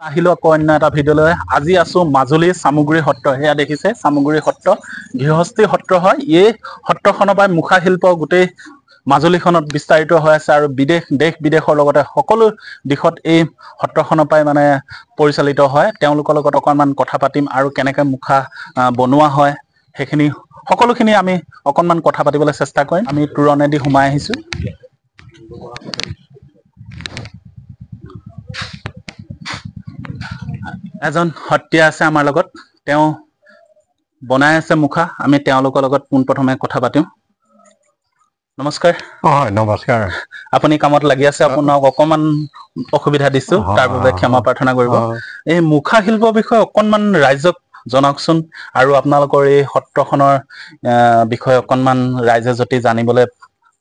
আহিলো আকৌ অন্য এটা ভিডিঅ'লৈ। আজি আছো মাজুলী চামগুৰি সত্ৰ। সেয়া দেখিছে চামগুৰি সত্ৰ, গৃহস্থী সত্ৰ হয়। এই সত্ৰখনৰ পৰাই মুখা শিল্প গোটেই মাজুলীখনত বিস্তাৰিত হৈ আছে আৰু বিদেশ দেশ বিদেশৰ লগতে সকলো দিশত এই সত্ৰখনৰ পৰাই মানে পৰিচালিত হয়। তেওঁলোকৰ লগত অকণমান কথা পাতিম আৰু কেনেকৈ মুখা বনোৱা হয় সেইখিনি সকলোখিনি আমি অকণমান কথা পাতিবলৈ চেষ্টা কৰিম। আমি তোৰণেদি সোমাই আহিছো। এজন সত্ৰীয়া আছে আমাৰ লগত, তেওঁ বনাই আছে মুখা। আমি তেওঁলোকৰ লগত পোনপ্ৰথমে কথা পাতিম। নমস্কাৰ। হয়, নমস্কাৰ। আপুনি কামত লাগি আছে, আপোনাক অকণমান অসুবিধা দিছো, তাৰ বাবে ক্ষমা প্ৰাৰ্থনা কৰিব। এই মুখা শিল্পৰ বিষয়ে অকণমান ৰাইজক জনাওকচোন আৰু আপোনালোকৰ এই সত্ৰখনৰ বিষয়ে অকণমান ৰাইজে যদি জানিবলৈ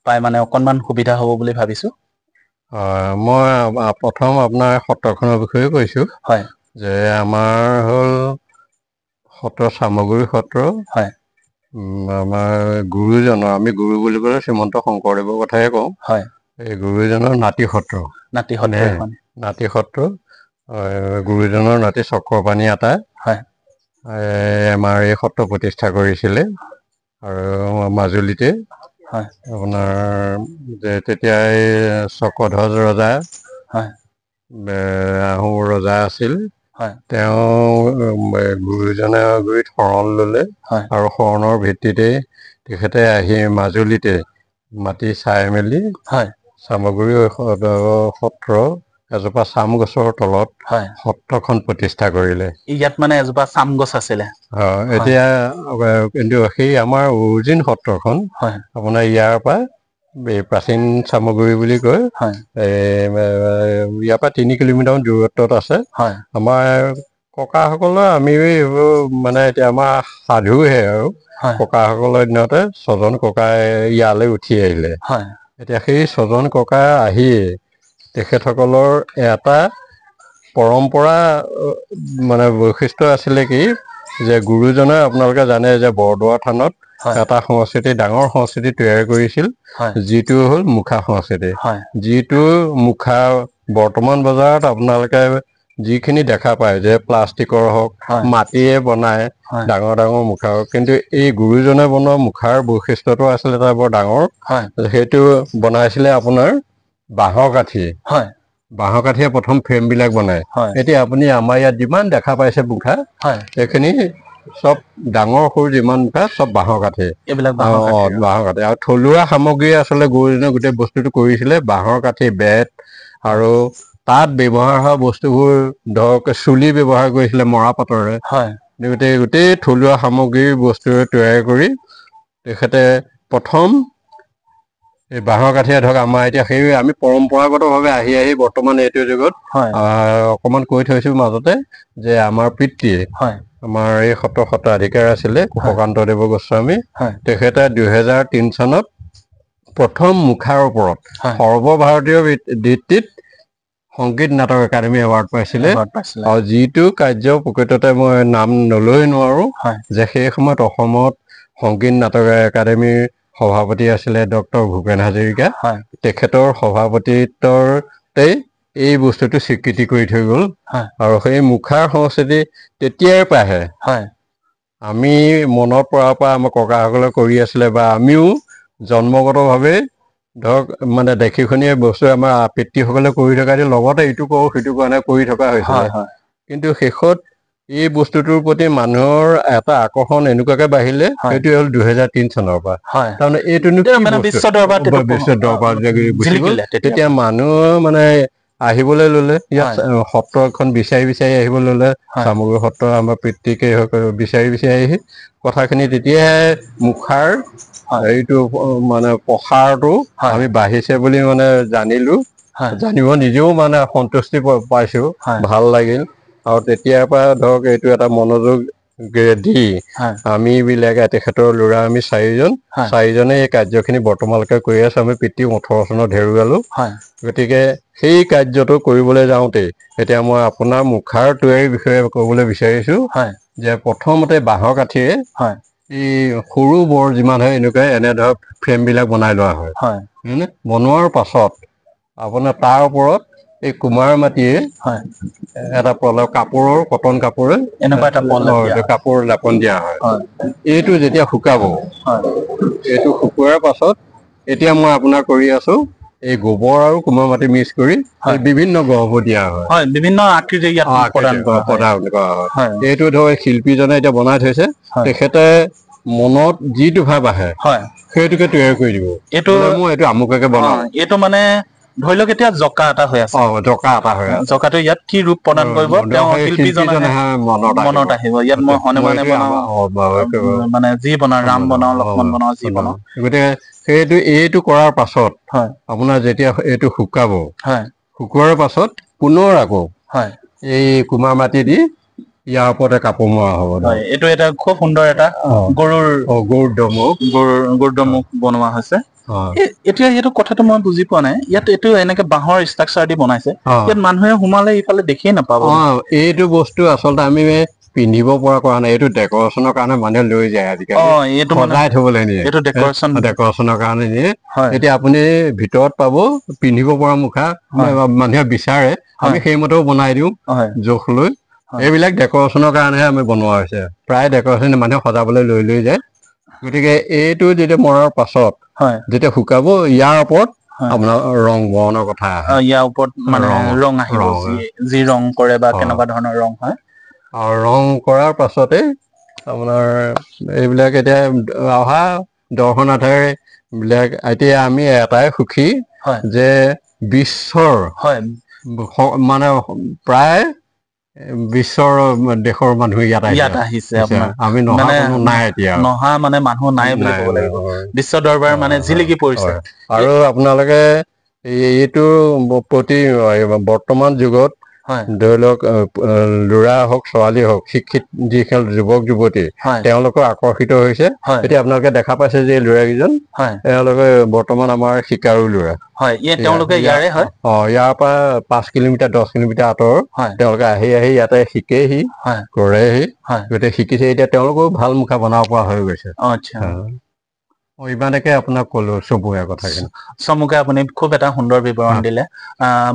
পায় মানে অকণমান সুবিধা হ'ব বুলি ভাবিছো। মই প্ৰথম আপোনাৰ সত্ৰখনৰ বিষয়ে কৈছো। হয়। যে আমাৰ হ'ল সত্ৰ চামগুৰি সত্ৰ। হয়। আমাৰ গুৰুজনৰ, আমি গুৰু বুলি ক'লে শ্ৰীমন্ত শংকৰদেৱৰ কথাহে কওঁ। হয়। এই গুৰুজনৰ নাতি সত্ৰ। নাতি সত্ৰ। নাতি সত্ৰ, গুৰুজনৰ নাতি চক্ৰপাণি আতা। হয়। আমাৰ এই সত্ৰ প্ৰতিষ্ঠা কৰিছিলে আৰু মাজুলীতে। হয়। আপোনাৰ তেতিয়া এই চক্ৰধ্বজ ৰজা, হয়, আহোম ৰজা আছিল। হয়। তেওঁ গুৰুজনৰ গুৰিত শৰণ ল'লে আৰু শৰণৰ ভিত্তিতেই তেখেতে আহি মাজুলীতে মাটি চাই মেলি হয় চামগুৰি সত্ৰ এজোপা চাম গছৰ তলত হয় সত্ৰখন প্ৰতিষ্ঠা কৰিলে। ইয়াত মানে এজোপা চাম গছ আছিলে। এতিয়া কিন্তু সেই আমাৰ অৰিজিন সত্ৰখন হয় আপোনাৰ ইয়াৰ পৰা এই প্ৰাচীন চামগুৰি বুলি কয়। হয়। ইয়াৰ পৰা 3 কিলোমিটাৰ দূৰত্বত আছে। হয়। আমাৰ ককাসকলৰ, আমি মানে এতিয়া আমাৰ সাধুহে আৰু ককাসকলৰ দিনতে ছজন ককাই ইয়ালৈ উঠি আহিলে। হয়। এতিয়া সেই ছজন ককা আহি তেখেতসকলৰ এটা পৰম্পৰা মানে বৈশিষ্ট্য আছিলে কি যে গুৰুজনে আপোনালোকে জানে যে বৰদোৱা থানত এটা সংস্কৃতি, ডাঙৰ সংস্কৃতি তৈয়াৰ কৰিছিল, যিটো হ'ল মুখা সংস্কৃতি। যিটো মুখা বৰ্তমান বজাৰত আপোনালোকে যিখিনি দেখা পায় যে প্লাষ্টিকৰ হওক, মাটিয়ে বনায় ডাঙৰ ডাঙৰ মুখা হওক, কিন্তু এই গুৰুজনে বনোৱা মুখাৰ বৈশিষ্ট্যটো আছিলে এটা বৰ ডাঙৰ। সেইটো বনাইছিলে আপোনাৰ বাঁহৰ কাঠি। হয়। বাঁহৰ কাঠিয়ে প্ৰথম ফ্ৰেমবিলাক বনায়। এতিয়া আপুনি আমাৰ ইয়াত যিমান দেখা পাইছে মুখা, এইখিনি চব ডাঙৰ সৰু যিমান মুখা চব বাঁহৰ কাঠি। বাঁহৰ কাঠি আৰু থলুৱা সামগ্ৰী আচলতে গুৰুজনে গোটেই বস্তুটো কৰিছিলে বাঁহৰ কাঠি, বেত আৰু তাত ব্যৱহাৰ হোৱা বস্তুবোৰ ধৰক চুলি ব্যৱহাৰ কৰিছিলে মৰাপাটৰে। গোটেই গোটেই থলুৱা সামগ্ৰীৰ বস্তুৰে তৈয়াৰ কৰি তেখেতে প্ৰথম এই বাঁহৰ কাঠিয়ে ধৰক আমাৰ এতিয়া সেই আমি পৰম্পৰাগতভাৱে আহি আহি বৰ্তমান এইটো যুগত অকণমান কৈ থৈছো মাজতে যে আমাৰ পিতৃয়ে, আমাৰ এই সত্ৰ সত্ৰাধিকাৰ আছিলে কুশকান্ত দেৱ গোস্বামী, তেখেতে 2003 চনত প্ৰথম মুখাৰ ওপৰত সৰ্বভাৰতীয় ভিত্তিত সংগীত নাটক একাডেমি এৱাৰ্ড পাইছিলে। আৰু যিটো কাৰ্য প্ৰকৃততে মই নাম নলৈ নোৱাৰো যে সেই সময়ত অসমত সংগীত নাটক একাডেমীৰ সভাপতি আছিলে ডক্টৰ ভূপেন হাজৰিকা। তেখেতৰ সভাপতিত্বতেই এই বস্তুটো স্বীকৃতি কৰি থৈ গ'ল। আৰু সেই মুখাৰ সংস্কৃতি তেতিয়াৰ পৰাহে আমি মনত পৰাৰ পৰা আমাৰ ককাসকলে কৰি আছিলে বা আমিও জন্মগতভাৱে ধৰক মানে দেখি শুনিয়ে বস্তু আমাৰ পিতৃসকলে কৰি থকা লগতে ইটো কৰোঁ সিটো কাৰণে কৰি থকা হৈছিলে। কিন্তু শেষত এই বস্তুটোৰ প্ৰতি মানুহৰ এটা আকৰ্ষণ এনেকুৱাকে বাঢ়িলে, সেইটো হ'ল 2003 চনৰ পৰা। তাৰমানে এইটোনো বিশ্ব দৰবাৰ গুচি গ'ল। তেতিয়া মানুহ মানে আহিবলৈ ল'লে, ইয়াত সত্ৰখন বিচাৰি বিচাৰি আহিবলৈ ল'লে। চামগুৰি সত্ৰ আমাৰ পিতৃকে বিচাৰি বিচাৰি আহি কথাখিনি তেতিয়াহে মুখাৰ এইটো মানে প্ৰসাৰটো আমি বাঢ়িছে বুলি মানে জানিলো, জানিব নিজেও মানে সন্তুষ্টি পাইছো, ভাল লাগিল। আৰু তেতিয়াৰ পৰা ধৰক এইটো এটা মনোযোগ দি আমি বিলাকে তেখেতৰ ল'ৰা আমি চাৰিজনে এই কাৰ্যখিনি বৰ্তমানলৈকে কৰি আছো। আমি পিতৃ 18 চনত হেৰুৱালো। গতিকে সেই কাৰ্যটো কৰিবলৈ যাওঁতে এতিয়া মই আপোনাৰ মুখাৰ তৈয়াৰীৰ বিষয়ে ক'বলৈ বিচাৰিছো যে প্ৰথমতে বাঁহৰ কাঠিৰে এই সৰু বৰ যিমান হয় এনেকুৱা এনে ধৰক ফ্ৰেমবিলাক বনাই লোৱা হয়। বনোৱাৰ পাছত আপোনাৰ তাৰ ওপৰত এই কুমাৰ মাটিয়ে এটা প্ৰলেপ, কাপোৰৰ কটন কাপোৰে এনেকুৱা এটা প্ৰলেপ, কাপোৰ লেপন দিয়া হয়। এইটো যেতিয়া শুকাব, এইটো শুকোৱাৰ পাছত এতিয়া মই আপোনাৰ কৰি আছো এই গোবৰ আৰু কুমাৰ মাটি মিক্স কৰি বিভিন্ন গহবোৰ দিয়া হয়। হয়, বিভিন্ন আকৃতি ইয়াত প্ৰদান কৰা হয়। এইটো ধৰ শিল্পীজনে এতিয়া বনাই থৈছে, তেখেতে মনত যিটো ভাৱ আহে সেইটোকে তৈয়াৰ কৰি দিব। এইটো মই এইটো আমুকাকে বনাওঁ। এইটো মানে ধৰি লওক এতিয়া জকা এটা হৈ আছে, জকা এটা হৈ আছে, জকাটো ইয়াত কি ৰূপ প্ৰদান কৰিব তেওঁ শিল্পীজনে মনত আহিব। ইয়াত মই হনুমানে বনাওঁ, মানে যি বনাওঁ, ৰাম বনাওঁ, লক্ষ্মণ বনাওঁ, যি বনাওঁ। গতিকে সেইটো এইটো কৰাৰ পাছত আপোনাৰ যেতিয়া এইটো শুকাব, শুকোৱাৰ পাছত পুনৰ আকৌ এই কুমাৰ মাটি দি ইয়াৰ ওপৰতে কাপোৰ মৰা হ'ব। এইটো এটা খুব সুন্দৰ এটা গৰুৰ গৰুৰ দমুক, গৰুৰ দমুক বনোৱা হৈছে। এতিয়া এইটো কথাটো মই বুজি পোৱা নাই, ইয়াত এইটো এনেকে বাঁহৰ ষ্ট্ৰাকচাৰ দি বনাইছে, ইয়াত মানুহে সোমালে ইফালে দেখিয়ে নাপাব। এইটো বস্তু আচলতে আমি পিন্ধিব পৰা কৰা নাই, এইটো ডেকৰেশ্যনৰ কাৰণে মানুহে লৈ যায় আজিকালি, সজাই থবলৈ নিয়ে, এইটো ডেকৰেশ্যন, ডেকৰেশ্যনৰ কাৰণে নিয়ে। এতিয়া আপুনি ভিতৰত পাব পিন্ধিব পৰা মুখা, মানুহে বিচাৰে, আমি সেইমতেও বনাই দিওঁ জোখ লৈ। এইবিলাক ডেকৰেশ্যনৰ কাৰণেহে আমি বনোৱা হৈছে, প্ৰায় ডেকৰেশ্যন মানুহে সজাবলৈ লৈ লৈ যায়। গতিকে এইটো যেতিয়া মৰাৰ পাছত যেতিয়া শুকাব, ইয়াৰ ওপৰত আপোনাৰ ৰং বৰণৰ কথা আহে, ইয়াৰ ওপৰত মানে ৰং আহিব, যি ৰং কৰে বা কেনেকুৱা ধৰণৰ ৰং হয়। আৰু ৰং কৰাৰ পাছতে আপোনাৰ এইবিলাক এতিয়া অহা দৰ্শনাৰ্থীৰে বিলাক এতিয়া আমি এটাই সুখী যে বিশ্বৰ মানে প্ৰায় বিশ্বৰ দেশৰ মানুহ ইয়াত আহিছে। আমি নাই এতিয়া নহা মানে মানুহ নাই বুলি ক'ব লাগিব, বিশ্ব দৰবাৰ মানে জিলিকি পৰিছে। আৰু আপোনালোকে এইটো প্ৰতি বৰ্তমান যুগত ধৰি লওক ল'ৰা হওক ছোৱালী হওক, শিক্ষিত যিসকল যুৱক যুৱতী, তেওঁলোকৰ আকৰ্ষিত হৈছে। এতিয়া আপোনালোকে দেখা পাইছে যে ল'ৰাকেইজন, তেওঁলোকে বৰ্তমান আমাৰ শিকাৰু ল'ৰা। তেওঁলোকে ইয়াৰে হয়। ইয়াৰ পৰা 5 কিলোমিটাৰ 10 কিলোমিটাৰ আঁতৰ তেওঁলোকে আহি আহি ইয়াতে শিকেহি, কৰেহি। গতিকে শিকিছে, এতিয়া তেওঁলোকেও ভাল মুখা বনাব পৰা হৈ গৈছে। আচ্ছা, ইমানকে আপোনাক ক'লো চমুৱে কথাখিনি। চমুকে আপুনি খুব এটা সুন্দৰ বিৱৰণ দিলে,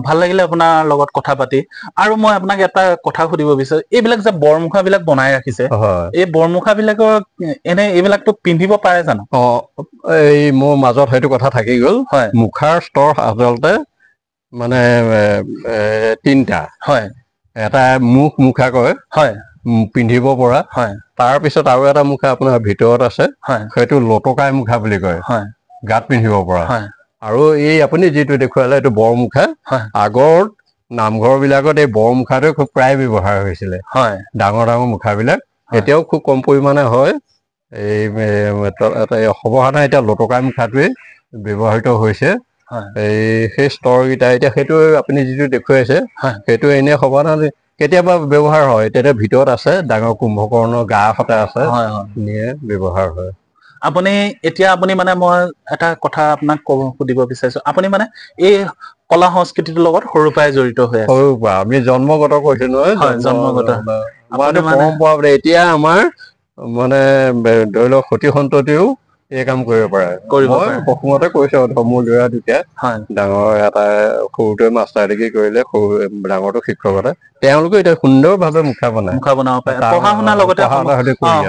ভাল লাগিলে আপোনাৰ লগত কথা পাতি। আৰু মই আপোনাক এটা কথা সুধিব বিচাৰো, এইবিলাক যে বৰমুখা বিলাক বনাই ৰাখিছে, এই বৰমুখা বিলাকৰ এনে এইবিলাকতো পিন্ধিব পাৰে জানো? এই মোৰ মাজত সেইটো কথা থাকি গ'ল। মুখাৰ স্তৰ আচলতে মানে তিনিটা হয়। এটা মুখ মুখা কয়, হয়, পিন্ধিব পৰা। তাৰপিছত আৰু এটা মুখা আপোনাৰ ভিতৰত আছে, সেইটো লটকাই মুখা বুলি কয়, গাত পিন্ধিব পৰা। আৰু এই আপুনি যিটো দেখুৱালে এইটো বৰ মুখা। আগৰ নামঘৰ বিলাকত এই বৰ মুখাটো খুব প্ৰায় ব্যৱহাৰ হৈছিলে, ডাঙৰ ডাঙৰ মুখাবিলাক। এতিয়াও খুব কম পৰিমাণে হয়। এই সৰ্বসাধাৰণ এতিয়া লটকাই মুখাটোৱে ব্যৱহৃত হৈছে। এই সেই স্তৰকেইটা এতিয়া সেইটো আপুনি যিটো দেখুৱাইছে সেইটো এনেই সৰ্বসাধাৰণ কেতিয়াবা ব্যৱহাৰ হয়, তেতিয়া ভিতৰত আছে ডাঙৰ কুম্ভকৰ্ণৰ গা সতে আছে, নিয়ে ব্যৱহাৰ হয়। আপুনি এতিয়া আপুনি মানে মই এটা কথা আপোনাক সুধিব বিচাৰিছো, আপুনি মানে এই কলা সংস্কৃতিটোৰ লগত সৰুৰ পৰাই জড়িত হৈ আছে? সৰুৰ পৰা আমি জন্মগত কৈছো নহয়, জন্মগত পৰম্পৰা। এতিয়া আমাৰ মানে ধৰি লওক সতি সন্ততিও এই কাম কৰিব পাৰে। মই প্ৰথমতে কৈছো, মোৰ ল'ৰা দুটা, ডাঙৰ এটা সৰুটোৱে মাষ্টাৰ ডিগ্ৰী কৰিলে, সৰু ডাঙৰটো শিক্ষকতা, তেওঁলোকে এতিয়া সুন্দৰভাৱে মুখা বনায়, মুখা বনাব পাৰে। পঢ়া শুনাৰ লগতে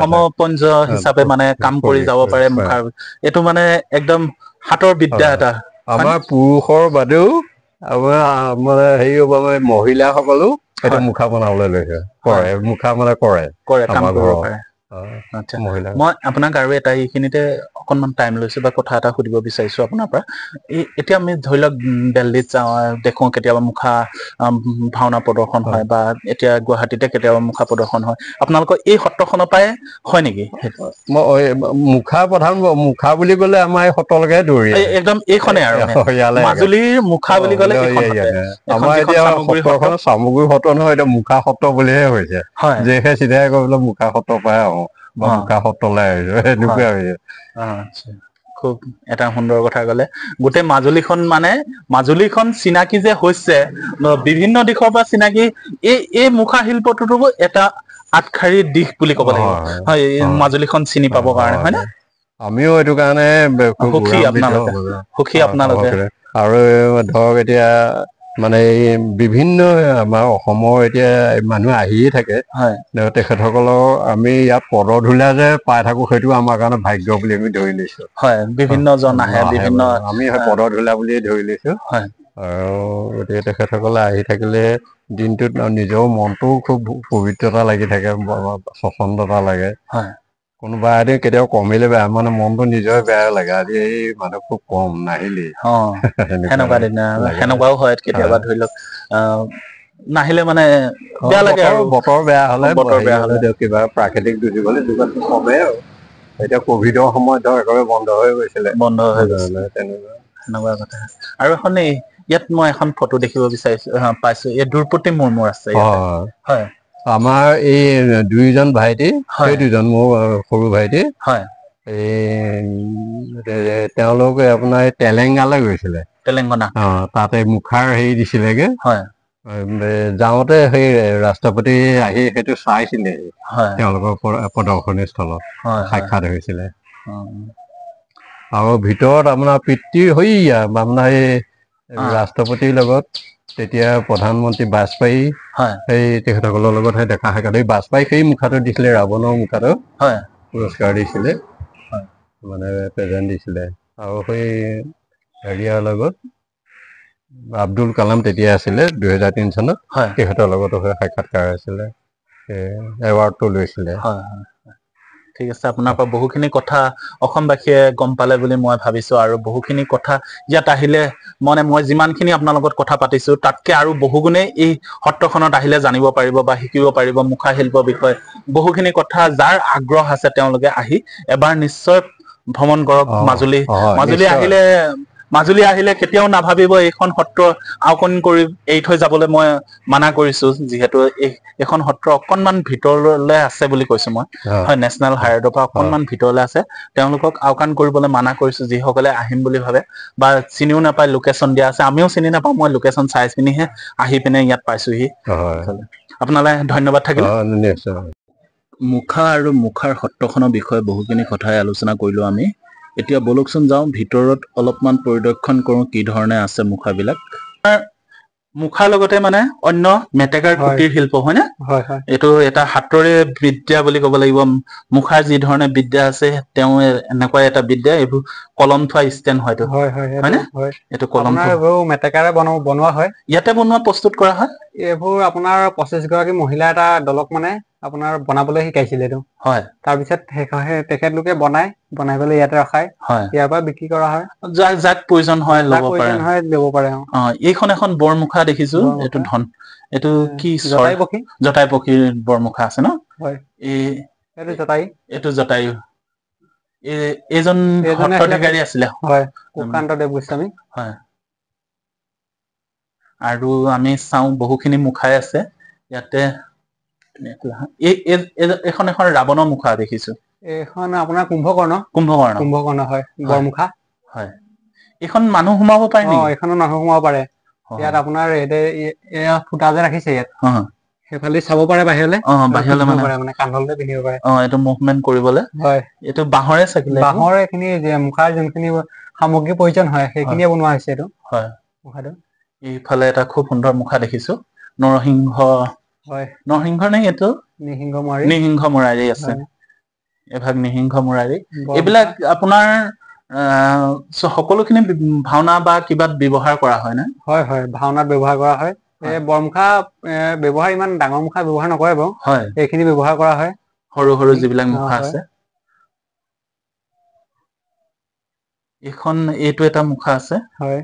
সমপঞ্জ হিচাপে মানে কাম কৰি যাব পাৰে মুখাৰ। এইটো মানে একদম হাতৰ বিদ্যা এটা। আমাৰ পুৰুষৰ বাদেও মানে হেৰি হ'ব, মহিলাসকলেও সেইটো মুখা বনাবলৈ লৈছে, কৰে মুখা মানে কৰে কৰে কাম কৰিব পাৰে। আচ্ছা, মই আপোনাক আৰু এটা এইখিনিতে অকণমান টাইম লৈছো বা কথা এটা সুধিব বিচাৰিছো আপোনাৰ পৰা। এতিয়া আমি ধৰি লওক দিল্লীত যাওঁ, দেখোঁ কেতিয়াবা মুখা ভাওনা প্ৰদৰ্শন হয়, বা এতিয়া গুৱাহাটীতে কেতিয়াবা মুখা প্ৰদৰ্শন হয়, আপোনালোকৰ এই সত্ৰখনৰ পৰাই হয় নেকি? মুখা প্ৰধান মুখা বুলি ক'লে আমাৰ এই সত্ৰলৈকে দৌৰি একদম এইখনে আৰু মাজুলীৰ মুখা বুলি ক'লে আমাৰ এতিয়া সত্ৰখন চামগুৰি সত্ৰ নহয়, এতিয়া মুখা সত্ৰ বুলিহে হৈছে। যিহে চিধাই গৈ পেলাই মুখা সত্ৰ পৰাই আহোঁ বা মুখা সত্ৰলৈ আহিছো, এনেকুৱা হৈছে। খুব এটা সুন্দৰ কথা ক'লে। গোটেই মাজুলীখন মানে মাজুলীখন চিনাকি যে হৈছে বিভিন্ন দিশৰ পৰা চিনাকি, এই মুখা শিল্পটোতো এটা আগশাৰীৰ দিশ বুলি ক'ব লাগিব হয়, মাজুলীখন চিনি পাবৰ কাৰণে, হয় নে? আমিও এইটো কাৰণে সুখী আপোনালোকে, সুখী আপোনালোকে। আৰু ধৰক এতিয়া মানে এই বিভিন্ন আমাৰ অসমৰ এতিয়া মানুহ আহিয়ে থাকে, তেখেতসকলৰ আমি ইয়াত পদধূলা যে পাই থাকো সেইটো আমাৰ কাৰণে ভাগ্য বুলি আমি ধৰি লৈছো। হয়, বিভিন্ন জন আহে, বিভিন্ন আমি পদধূলা বুলিয়ে ধৰি লৈছো। আৰু গতিকে তেখেতসকলে আহি থাকিলে দিনটোত নিজৰ মনটোও খুব পবিত্ৰতা লাগি থাকে, স্বচ্ছন্দতা লাগে। কোনোবা এদিন কেতিয়াবা কমিলে বেয়া, মানে মনটো নিজৰে বেয়া লাগে, আজি এই মানুহ খুব কম নাহিলেই, সেনেকুৱা দিনা সেনেকুৱাও হয় কেতিয়াবা। ধৰি লওক নাহিলে মানে বেয়া লাগে আৰু বতৰ বেয়া হলে, কিবা প্ৰাকৃতিক দুৰ্যোগ হলে যোগানটো কমে আৰু। এতিয়া কভিডৰ সময়ত ধৰ একেবাৰে বন্ধ হৈ গৈছিলে, বন্ধ হৈ গৈছিলে, তেনেকুৱা সেনেকুৱা কথা। আৰু এখন ইয়াত মই এখন ফটো দেখিব বিচাৰিছো, পাইছো, এই দ্ৰৌপদী মুৰ্মুৰ আছে। হয়, আমাৰ এই দুইজন ভাইটি, সেই দুজন মোৰ সৰু ভাইটি, হয়, এই তেওঁলোকে আপোনাৰ তেলেংগালৈ গৈছিলে, তেলেংগানা, অ, তাতে মুখাৰ হেৰি দিছিলেগে। হয়, যাওঁতে সেই ৰাষ্ট্ৰপতি আহি সেইটো চাইছিলে, তেওঁলোকৰ প্ৰদৰ্শনী স্থলত সাক্ষাৎ হৈছিলে। আৰু ভিতৰত আপোনাৰ পিতৃ হৈ আপোনাৰ এই ৰাষ্ট্ৰপতিৰ লগত তেতিয়া প্ৰধানমন্ত্ৰী বাজপেয়ী, সেই তেখেতসকলৰ লগত সেই দেখা সাক্ষাৎ। এই বাজপেয়ী সেই মুখাটো দিছিলে, ৰাৱণৰ মুখাটো পুৰস্কাৰ দিছিলে, মানে প্ৰেজেণ্ট দিছিলে। আৰু সেই হেৰিয়াৰ লগত আব্দুল কালাম তেতিয়া আছিলে 2003 চনত, তেখেতৰ লগতো সেই সাক্ষাৎকাৰ আছিলে, এৱাৰ্ডটো লৈছিলে। হয় হয়, ঠিক আছে। আপোনাৰ পৰা বহুখিনি কথা অসমবাসীয়ে গম পালে বুলি মই ভাবিছো। আৰু বহুখিনি কথা ইয়াত আহিলে মানে মই যিমানখিনি আপোনাৰ লগত কথা পাতিছো তাতকে আৰু বহুগুণে এই সত্ৰখনত আহিলে জানিব পাৰিব বা শিকিব পাৰিব মুখা শিল্পৰ বিষয়ে বহুখিনি কথা। যাৰ আগ্ৰহ আছে তেওঁলোকে আহি এবাৰ নিশ্চয় ভ্ৰমণ কৰক মাজুলী। মাজুলী আহিলে কেতিয়াও নাভাবিব এইখন সত্ৰ আওকণ কৰি এৰি থৈ যাবলৈ মই মানা কৰিছো, যিহেতু এইখন সত্ৰ অকণমান ভিতৰলৈ আছে বুলি কৈছো মই। হয়, নেশ্যনেল হাইৰোডৰ পৰা অকণমান ভিতৰলৈ আছে, তেওঁলোকক আওকাণ কৰিবলৈ মানা কৰিছো যিসকলে আহিম বুলি ভাবে বা চিনিও নাপায়। লোকেশ্যন দিয়া আছে, আমিও চিনি নাপাওঁ, মই লোকেশ্যন চাই পিনিহে আহি পিনে ইয়াত পাইছোহি। আপোনালৈ ধন্যবাদ থাকিল। মুখা আৰু মুখাৰ সত্ৰখনৰ বিষয়ে বহুখিনি কথাই আলোচনা কৰিলো আমি। এতিয়া বলকচোন যাওঁ ভিতৰত অলপমান পৰিদৰ্শন কৰোঁ কি ধৰণে আছে মুখাবিলাক। মুখাৰ লগতে মানে অন্য মেটেকাৰ কুটিৰ শিল্প, হয়নে? এইটো এটা হাতৰে বিদ্যা বুলি ক'ব লাগিব। মুখাৰ যি ধৰণে বিদ্যা আছে তেওঁ এনেকুৱা এটা বিদ্যা। এইবোৰ কলম থোৱা ষ্টেণ্ড হয়তো, হয়নে? এইটো কলম মেটেকাৰে বনোৱা হয়, ইয়াতে বনোৱা প্ৰস্তুত কৰা হয়। এইবোৰ আপোনাৰ 25 গৰাকী মহিলা এটা দলক মানে আপোনাৰ বনাবলৈ শিকাইছিলে এইটো। হয়, তাৰপিছত তেখেতলোকে বনাই পেলাই ইয়াতে ৰখাই, ইয়াৰ পৰা বিক্ৰী কৰা হয়। যাক প্ৰয়োজন হয় ল'ব পাৰে, ল'ব পাৰে। অ, এইখন এখন বৰমুখা দেখিছো, এইটো ধন, এইটো কি? জটাই পক্ষী, জটাই পক্ষীৰ বৰমুখা আছে ন? হয়, এইটো জটাই, এইটো জটায়ু। এইজন সত্ৰাধিকাৰী আছিলে। হয়, সুকান্ত দেৱ গোস্বামী। হয়, আৰু আমি চাওঁ বহুখিনি মুখাই আছে ইয়াতে। এইখন এখন ৰাৱণৰ মুখা দেখিছো। এইখন আপোনাৰ কুম্ভকৰ্ণ, কুম্ভকৰ্ণ, কুম্ভকৰ্ণ হয়, বৰমুখা। হয়, এইখন মানুহ সোমাব পাৰে নেকি? এইখনত মানুহ সোমাব পাৰে। ইয়াত আপোনাৰ ফুটা যে ৰাখিছে ইয়াত, সেইফালে চাব পাৰে বাহিৰলে। বাহিৰলে মানে কান্ধলতে পিন্ধিব পাৰে। অ, এইটো মুভমেণ্ট কৰিবলৈ। হয়, এইটো বাঁহৰে চাকিলে, বাঁহৰ এইখিনি মুখাৰ যোনখিনি সামগ্ৰী প্ৰয়োজন হয় সেইখিনিয়ে বনোৱা হৈছে এইটো। হয়, মুখাটো। এইফালে এটা খুব সুন্দৰ মুখা দেখিছো, নৰসিংহ। হয়, নৰসিংহ নে এইটো? নিসিংহ মুৰাৰী, নিসিংহ মুৰাৰী আছে এভাগ, নিসিংহ মুৰাৰী। এইবিলাক আপোনাৰ সকলোখিনি ভাওনা বা কিবাত ব্যৱহাৰ কৰা হয় নে? হয় হয়, ভাওনাত ব্যৱহাৰ কৰা হয়। এই বৰমুখা ব্যৱহাৰ ইমান ডাঙৰ মুখা ব্যৱহাৰ নকৰে বাৰু। হয়, এইখিনি ব্যৱহাৰ কৰা হয়, সৰু সৰু যিবিলাক মুখা আছে। এইখন এইটো এটা মুখা আছে। হয়,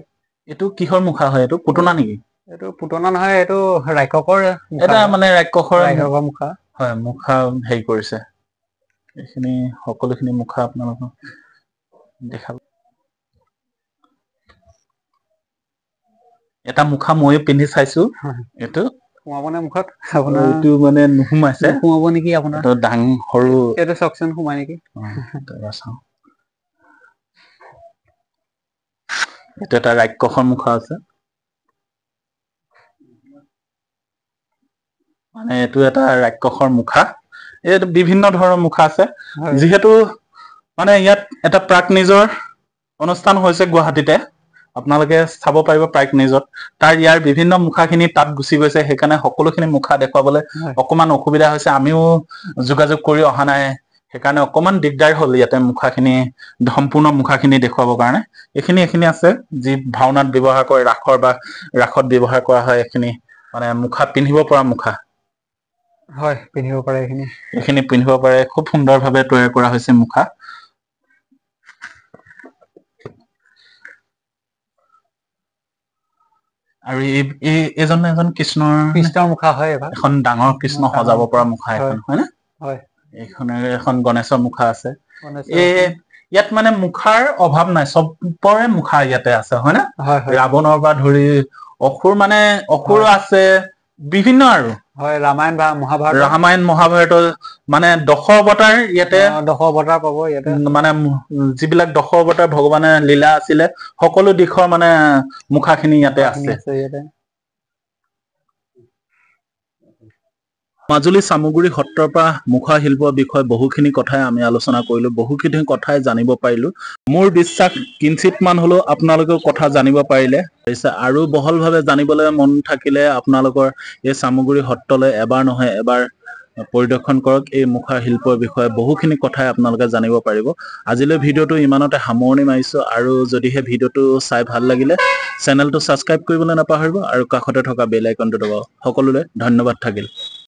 এইটো কিহৰ মুখা হয়? এইটো পুতনা নেকি? এইটো পুতনা নহয়, এইটো ৰাক্ষসৰ, এটা মানে ৰাক্ষসৰ মুখা। হয়, মুখা হেৰি কৰিছে। এইখিনি সকলোখিনি মুখা আপোনালোকক দেখাব। এটা মুখা ময়ো পিন্ধি চাইছো, এইটো সোমাবনে মুখত আপোনাৰ? এইটো মানে নোসোমাইছে, সোমাব নেকি আপোনাৰ? ডাঙৰ সৰু এইটো চাওকচোন সোমাই নেকি। চাওঁ, এইটো এটা ৰাক্ষসৰ মুখা আছে। মানে এইটো এটা ৰাক্ষসৰ মুখা। এইটো বিভিন্ন ধৰণৰ মুখা আছে। যিহেতু মানে ইয়াত এটা প্ৰাক নিজৰ অনুষ্ঠান হৈছে গুৱাহাটীতে, আপোনালোকে চাব পাৰিব প্ৰাগ নিউজত। তাৰ ইয়াৰ বিভিন্ন মুখাখিনি তাত গুচি গৈছে, সেইকাৰণে সকলোখিনি মুখা দেখুৱাবলৈ অকমান অসুবিধা হৈছে। আমিও যোগাযোগ কৰি অহা নাই, সেইকাৰণে অকমান দিগদাৰ হ'ল ইয়াতে মুখাখিনি, সম্পূৰ্ণ মুখাখিনি দেখুৱাবৰ কাৰণে। এইখিনি আছে যি ভাওনাত ব্যৱহাৰ কৰে, ৰাসৰ বা ৰাসত ব্যৱহাৰ কৰা হয় এইখিনি, মানে মুখা পিন্ধিব পৰা মুখা। হয়, পিন্ধিব পাৰে এইখিনি। এইখিনি পিন্ধিব পাৰে, খুব সুন্দৰভাৱে তৈয়াৰ কৰা হৈছে মুখা। আৰু এই এজন এজন কৃষ্ণৰ কৃষ্ণৰ মুখা হয়, এখন ডাঙৰ কৃষ্ণ সজাব পৰা মুখা এখন, হয় নে? হয়। এইখনেৰে এখন গণেশৰ মুখা আছে। এই ইয়াত মানে মুখাৰ অভাৱ নাই, চবৰে মুখা ইয়াতে আছে, হয় নে? ৰাৱণৰ পৰা ধৰি অসুৰ, মানে অসুৰ আছে বিভিন্ন আৰু। হয়, ৰামায়ণ বা মহাভাৰত, ৰামায়ণ মহাভাৰতৰ মানে দশ অৱতাৰ ইয়াতে, দশ অৱতাৰ পাব ইয়াতে। মানে যিবিলাক দশ অৱতাৰ ভগৱানে লীলা আছিলে সকলো দিশৰ মানে মুখাখিনি ইয়াতে আছে। মাজুলী চামগুৰি সত্ৰৰ পৰা মুখা শিল্পৰ বিষয়ে বহুখিনি কথাই আমি আলোচনা কৰিলো, বহুখিনি কথাই জানিব পাৰিলো। মোৰ বিশ্বাস কিঞ্চিতমান হলেও আপোনালোকেও কথা জানিব পাৰিলে। আৰু বহলভাৱে জানিবলৈ মন থাকিলে আপোনালোকৰ এই চামগুৰি সত্ৰলৈ এবাৰ নহয় এবাৰ পৰিদৰ্শন কৰক। এই মুখা শিল্পৰ বিষয়ে বহুখিনি কথাই আপোনালোকে জানিব পাৰিব। আজিলৈ ভিডিঅ'টো ইমানতে সামৰণি মাৰিছো। আৰু যদিহে ভিডিঅ'টো চাই ভাল লাগিলে চেনেলটো ছাবস্ক্ৰাইব কৰিবলৈ নাপাহৰিব আৰু কাষতে থকা বেল আইকনটো দবাব। সকলোলৈ ধন্যবাদ থাকিল।